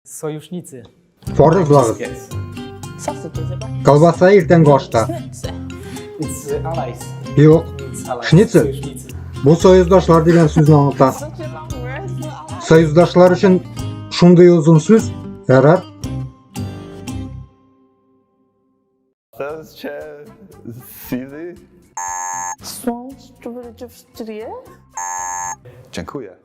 Sojusznicy. Фарызлагыз. Yes. Колбаса иртәнге ашта. It's allies. Юк. Means allies. Шницель. Sojusznicy. Бу союздашлар дигән сүзне аңлата. Союздашлар өчен шундый озын сүз ярар. Сезчә sizi? Dziękuję.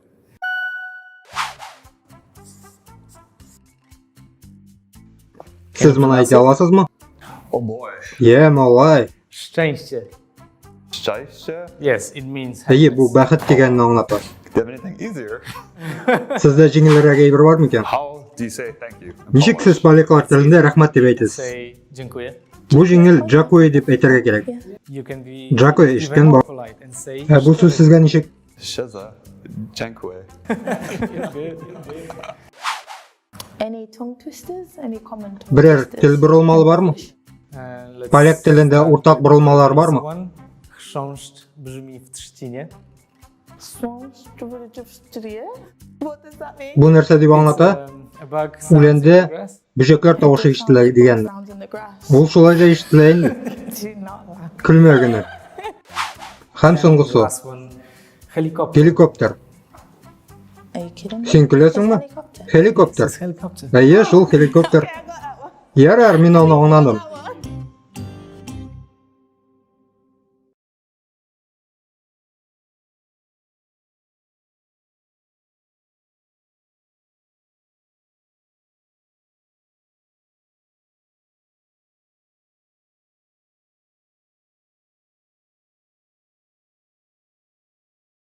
Сез моны әйтә аласызмы? Oh boy. Е, малай. Szczęście. Szczęście? Yes, it means Әйе, бу happiness. бәхет дигәнне аңлата. Do you have anything easier? Сездә җиңелрәк әйбер бар микән? How do you say thank you? in Ничек Polish? сез поляклар телендә рәхмәт дип әйтәсез? Say dziękuję. Бу җиңел Джакуэ дип әйтергә кирәк. You can be Dziękuję, even ишеткән more бар. polite and say Ә бу сүз сезгә ничек? Szczerze, dziękuję. Good. Any tongue twisters? Any common tongue Берәр twisters? тел борылмалы бармы? Let's Поляк телендә уртак борылмалар бармы? One. Chrząszcz brzmi w trzcinie. What does that mean? Бу нәрсә дип аңлата? A bug sounds in Үләндә the grass. бөҗәкләр тавышы ишетелә дигән. Sounds in the grass. Ул шулай да ишетелә инде. Do not laugh. Көлмә генә. Һәм соңгысы. Last one. Helikopter. Helikоптер. Are you kidding me? Син көләсеңме? It's helicopter. Helikоптер. It's helicopter. Әйе, шул helikоптер. Okay, I got that one. Ярар, мин аны аңладым.